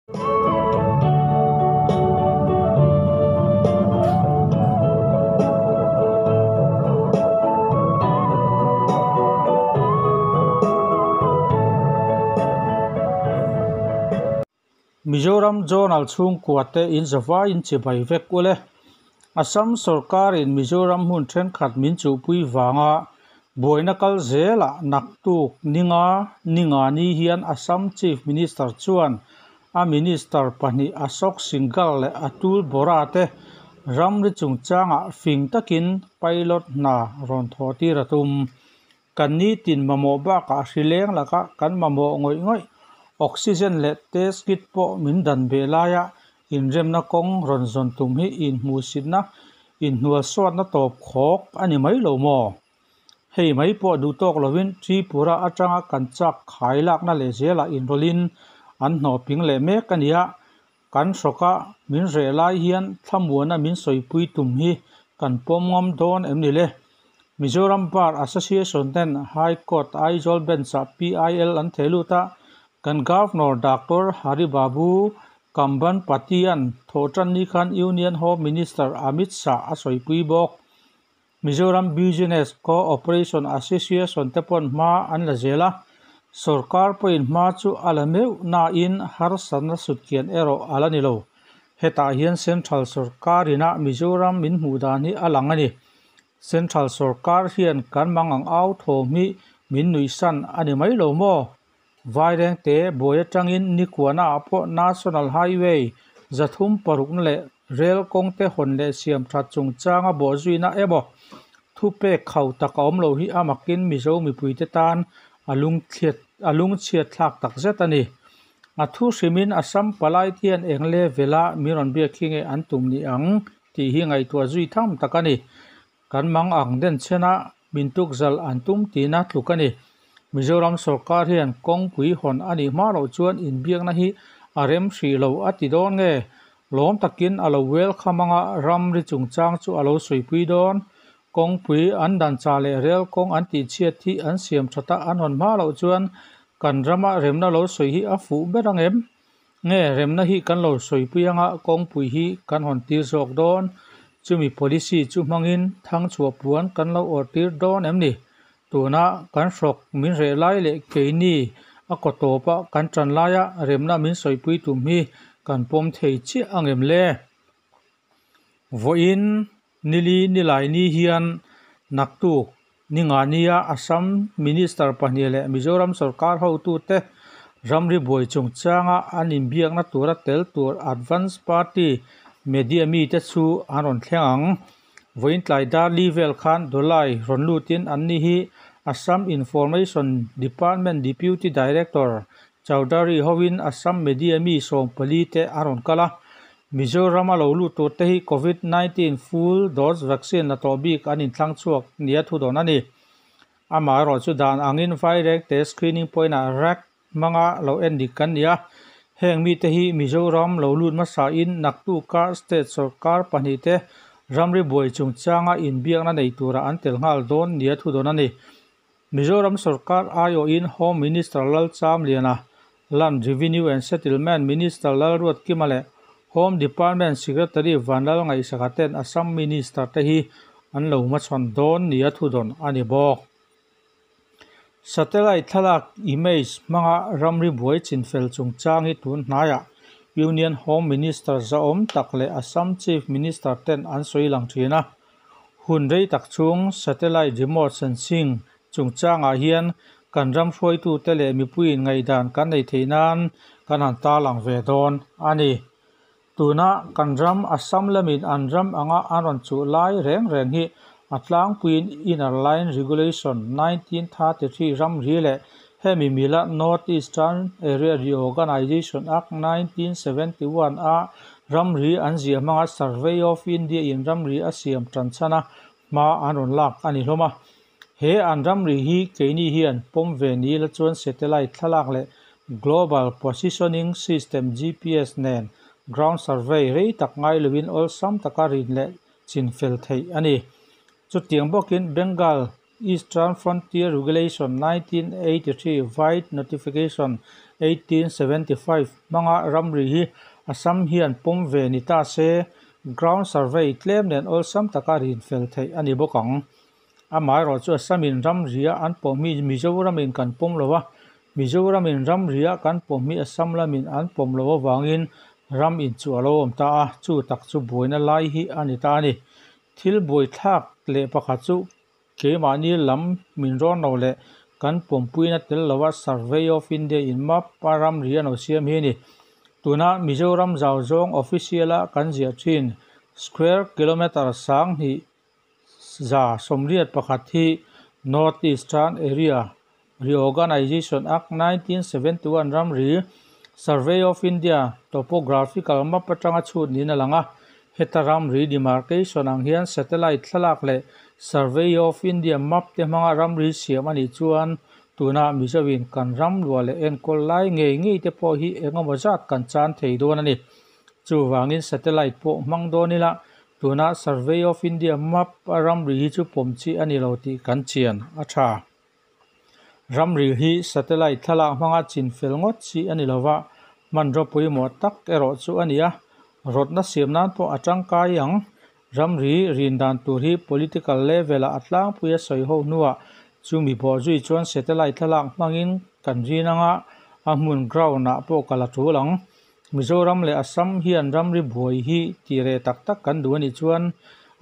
Mizoram Journal chhungkua te in zavai in chibai vek ule. Assam sorkarin Mizoram hmun thenkhat min chuhpui vanga buaina kal zelah naktuk ninga ninga ni hian Assam Chief Minister chuan a Minister pahnih Ashok Singhal leh Atul Bora te ramri chungchangah fing takin pilot hna rawn thawh tir a tum. Kan nitin mamawh bakah hri leng laka kan mamawh ngawih ngawih oxygen leh test kit pawh min dan beh laia inremna kawng rawn zawn tum hi inhmuhsitna inhnualsuatna tawp khawk a ni mai lo maw? Hei mai pawh duh tawk lovin Tripura atanga kan chak khai lakna leh zelah inrawlhin an hnawhping leh mek a ni a, kan hrawka min reh lai hian thlamuana min sawipui tum hi kan pawm ngam dawn em ni le? Mizoram Bar Association ten High Court Aizawl Bench-ah PIL an theh lut a, kan Governor Doctor Hari Babu Kambhampati-a'n thawhtan ni khan Union Home Minister Amit Shah a sawipui bawk. Mizoram Business Co-operation Association te pawn hma an la zel a, sorkar pawhin hma chu a la meuh nain harsatna sutkian erawh a la ni lo. Hetah hian Central sorkarin a Mizoram min hmuh dan hi a lang a ni. Central sorkar hian kan mangang au thawm hi min nuihsan a ni mai lo maw? Vairengte buai atangin nikuana ah pawh National Highway 306 na leh Rel kawngte hawn leh siam that chungchanga bawhzuina emaw thupek khau tak a awm lo hi a makin Mizo mipuite tan a lungchhiat a lungchhiat thlak tak zet a ni. A thu hrimin Assam palai te hian eng level a min rawn biak hi nge an tum ni ang tih hi ngaihtuah zui tham tak a ni. Kan mang ang den chhena min tukzal an tum tihna tluk a ni. Mizoram sorkar hian kawngpui hawn a nih hma loh chuan inbiakna hi a rem hrih lo a ti dawn nge? Lawm takin a lo welcome anga ramri chungchang chu a lo sawipui dawn. Kawngpui an dan chah leh rel kawng an tihchhiat hi an siam thata an hawn hma loh chuan kan rama remna lo sawi hi a fuh ber ang em? Nge remna hi kan lo sawipui anga kawngpui hi kan hawn tir zawk dawn? Chumi policy chu hmangin thangchhuah puan kan lo awrh tir dawn em ni? Tuna kan hrawk min reh lai leh keini a kaw tawpa kan tan laia remna min sawipui tum hi kan pawm thei chiah ang em le? Vawiin nili nilai ni hian naktuk ninga nia Assam Minister pahnih leh Mizoram sorkar hotute ramri buai chungchanga an inbiakna tura tel tur Advance Party media mite chu an rawn thleng ang. Vawiin tlai dar li vel khan Dawlai rawn lutin anni hi Assam Information Department Deputy Director Chowdhury hovin Assam media mi 14 te an rawn kal a. Mizoram a lo lut tur te hi Covid 19 full dose vaccine la tawh bik an inthlang chhuak nia thu dawn a ni. Amaherawh chu dan angin Vairengte screening point ah rack hmanga lo en dik kan ni a. Heng mite hi Mizoram lo lut hmasain naktuka state sorkar pahnih te ramri buai chungchanga inbiakna nei tura an tel nghal dawn nia thu dawn a ni. Mizoram sorkar aiawhin Home Minister Lalchamliana, Land Revenue and Settlement Minister Lalruatkima leh Home Department Secretary Vanlal Ngaihsaka ten Assam Minister te hi an lo hmachhawn dawn nia thu dawn a ni bawk. Satellite thlalak image hmanga ramri buai chinfel chungchang hi tun hnaiah Union Home Minister zaawm tak leh Assam Chief Minister ten an sawi lang thin a. Hun rei tak chhung satellite remote sensing chungchangah hian kan ram hruaitute leh mipuiin ngaihdan kan nei theih nan kan han tarlang ve dawn a ni. Tuna kan ram Assam lamin an ram anga an rawn chuh lai reng reng hi a tlangpuiin Inner Line Regulation 1933 ramri leh hemi mila North Eastern Area Reorganisation Act 1971 a ramri an ziah hmanga Survey of India in ramri a siam tan chhan a hma an rawn lak a ni hlawm a. He an ramri hi keini hian pawm ve ni la chuan satellite thlalak leh Global Positioning System GPS nen ground survey rei tak ngai lovin awlsam taka rin leh chinfel theih a ni. Chutiang bawkin Bengal Eastern Frontier Regulation 1983 Vide Notification 1875 hmanga ramri hi Assam hian pawm ve ni ta se, ground survey tlem nen awlsam taka rinfel theih a ni bawk ang. Amaherawhchu Assamin ramria an pawm hi Mizoramin kan pawm lo a, Mizoramin ramria kan pawm hi Assam lamin an pawm loh avangin ram inchuh a lo awm ta a, chu tak chu buaina lai hi a ni ta a ni. Thil buaithlak leh pakhat chu keimahni lam min rawn lo leh kan pawmpuina tel lova Survey of India in map a ramri an lo siam hi a ni. Tuna Mizoram zau zawng official a kan ziah thin square kilometre 10,000 181 hi North Eastern Area Reorganisation Act 1971 ramri Survey of India Topographical Map atanga chhut niin a lang a. Heta ramri demarcation ang hian satellite thlalak leh Survey of India map te hmanga ramri siam a nih chuan tuna Mizoin kan ram luah leh enkawl lai ngei ngei te pawh hi engemaw zat kan chan thei dawn a ni. Chuvangin satellite pawh hmang dawn ila tuna Survey of India map a ramri hi chu pawm chi a ni lo tih kan chian a tha. Ramri hi satellite thlalak hmanga chin fel ngawt chi a ni lova, hmanraw pawimawh tak erawh chu a ni a, rawtna siam nan pawh a tangkai ang. Ramri rin dan tur hi political level ah a tlangpui a sawi ho hnuah chumi bawh zui chuan satellite thlalak hmangin kan rin anga a hmun ground ah pawh kal a tul ang. Mizoram leh Assam hian ramri buai hi tih reh tak tak kan duh a nih chuan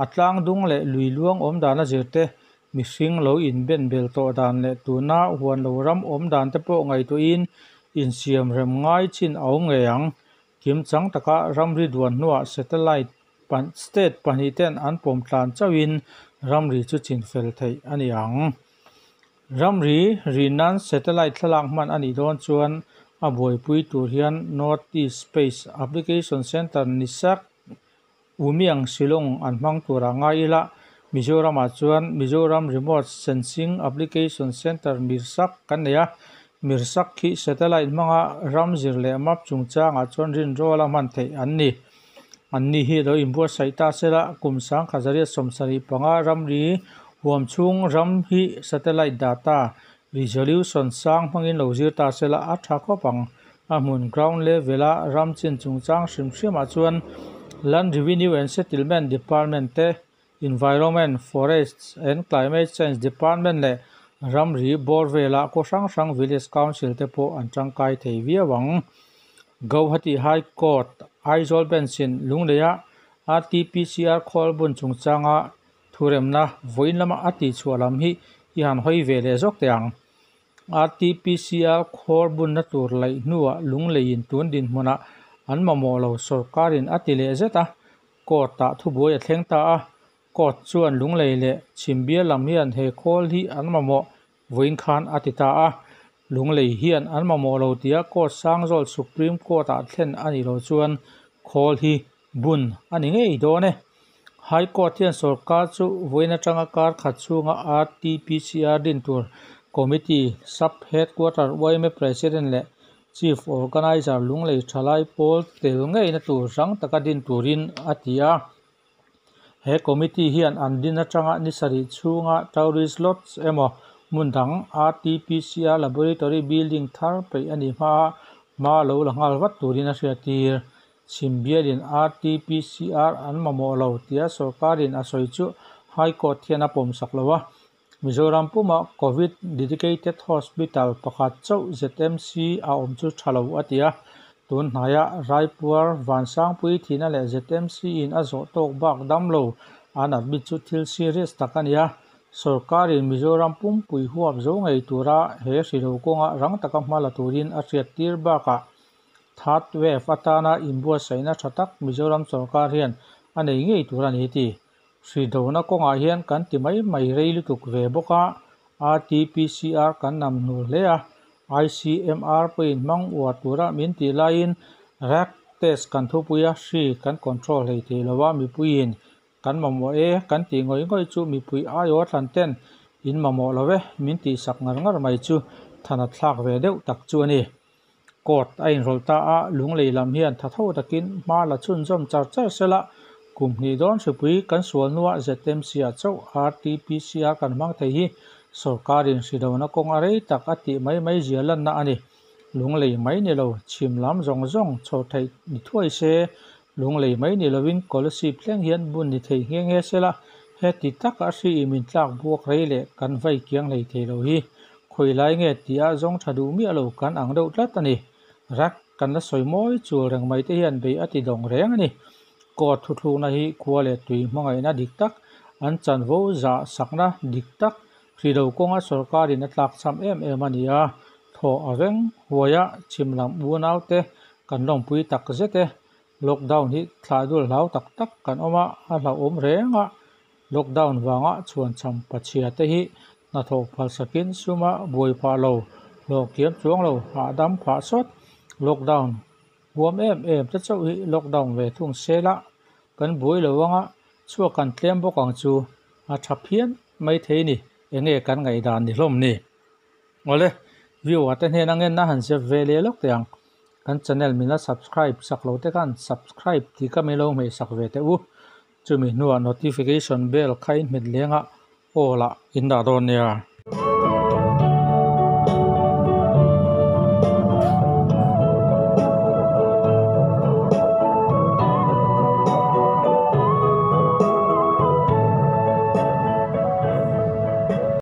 a tlang dung leh lui luang awm dan a zir te, mihring lo inben bel tawh dan leh tuna huan lo ram awm dan te pawh ngaihtuahin insiam rem ngai chin a awm ngei ang. Kimchang taka ramri duan hnuah satellite state pahnih ten an pawm tlan chauhin ramri chu chinfel theih a ni ang. Ramri rin nan satellite thlalak hman a nih dawn chuan a buaipui tur hian North East Space Application Centre NISAC Umiang Shillong an hmang turah ngai ila, Mizoramah chuan Mizoram Remote Sensing Application Centre MIRSAC kan nei a, MIRSAC hi satellite hmanga ram zir leh map chungchangah chuan rinrawl a hman theih an ni. Anni hi lo inbuatsaih ta sela, kum 1975 ramri huam chhung ram hi satellite data resolution sang hmangin lo zir ta sela a tha khawp ang. A hmun ground level a ram chin chungchang hrim hrimah chuan Land Revenue and Settlement Department te, Environment, Forests and Climate Change Department leh ramri bawr vela khaw hrang hrang Village Council te pawh an tangkai thei viau ang. Guwahati High Court, Aizawl Bench in Lungleia RTPCR khawl bun chungchanga thuremna vawiin lama a tihchhuah lam hi i han hawi ve leh zawk teh ang. RTPCR khawl bunna tur laih hnuah Lungleiin tun dinhmunah an mamawh lo sawrkarin a ti leh zet a, court ah thubuai a thleng ta a. Court chuan Lunglei leh Chhimbial lam hian he khawl hi an mamawh vawiin khan a ti ta a. Lunglei hian an mamawh lo tia court Sangzawl Supreme Court ah thlen a nih loh chuan khawl hi bun a ni ngei dawn e. High Court hian sawrkar chu vawiin atanga kar khat chhunga RTPCR din tur Committee Sub Headquarter yma President leh Chief Organiser Lunglei Thalai pawl tel ngeina tur rang taka din turin a ti a. He committee hian an din atanga ni sarih chhunga tourist lodge emaw hmun dang RTPCR laboratory building thar peih a nih hmaa hma lo la nghal vat turin a hriattir. Chhimbialin RTPCR an mamawh lo tia sawrkarin a sawi chu High Court hian a pawmsak lo a. Mizoram puma Covid Dedicated Hospital pakhat chauh ZMC a awm chu tha lo a ti a. Tun hnaia Raipuar Vansangpui thihna leh ZMC in a zawh tawk bak dam lo an admit chu thil serious tak a ni a. Sawrkarin Mizoram pumpui huap zo ngei tura he hrilo kawnga rang taka hma la turin a hriattir bakah third wave atana inbuatsaihna tha tak Mizoram sawrkar hian a nei ngei tur a ni ti. Hridona kawngah hian kan ti mai mai rei lutuk ve bawk a, RTPCR kan nam hnul hle a, ICMR pawhin hmang uar tura min tih laiin RAC test kan thupui a, hri kan control hlei thei lo a, mipuiin kan mamawh e kan tih ngawih ngawih chu mipui aiaw thlan ten in mamawh lo e min tihsak ngar ngar mai chu than a thlak ve deuh tak chu a ni. Court a inrawlh ta a, Lunglei lam hian tha tho takin hma la chhunzawm char char sela, kum hnih dawn hripui kan sual hnuah ZMC ah chauh RTPCR kan hmang thei hi sawrkarin hridona kawng a rei tak a tih mai mai zia lanna a ni. Lunglei mai ni lo, chhim lam zawng zawng chhawr theih ni thuai se, Lunglei mai ni lovin Kolasib thleng hian bun ni thei nghe nghe se la, heti taka hri i min tlak buak rei leh kan vai kiang hlei thei lo hi khawi lai nge tia zawng tha duh miah lo kan ang deuh tlat a ni. Rak kan la sawi mawi chul reng mai te hian bei a ti dawng reng a ni. Court thuthlukna hi khua leh tui hmangaihna dik tak, an chanvo zah sakna dik tak, hri do kawnga sorkarin a tlakchham em em a ni a, thaw a veng huai a, chhim lam unaute kan lawmpui tak zet e. Lockdown hi thlah dul hlau tak tak kan awm a, a hlauhawm reng a. Lockdown vanga chhuanchham pachhia te hi hnathawh phalsakin suma buai phah lo, hlawh kiam chuang lo, hahdam phah sawt. Lockdown huam em em te chauh hi lockdown ve thung se la, kan buai lo anga chhuak kan tlem bawk ang chu a tha phian mai thei ni. Enge kan ngaihdan ni hlawm ni? Awle, viewer te hnena ngenna han zep ve leh lawk teh ang. Kan channel min la subscribe sak lo te khan subscribe tih ka min lo hmeisak ve teh u. Chumi hnuah notification bell kha in hmet leng a, all ah in dah dawn nia.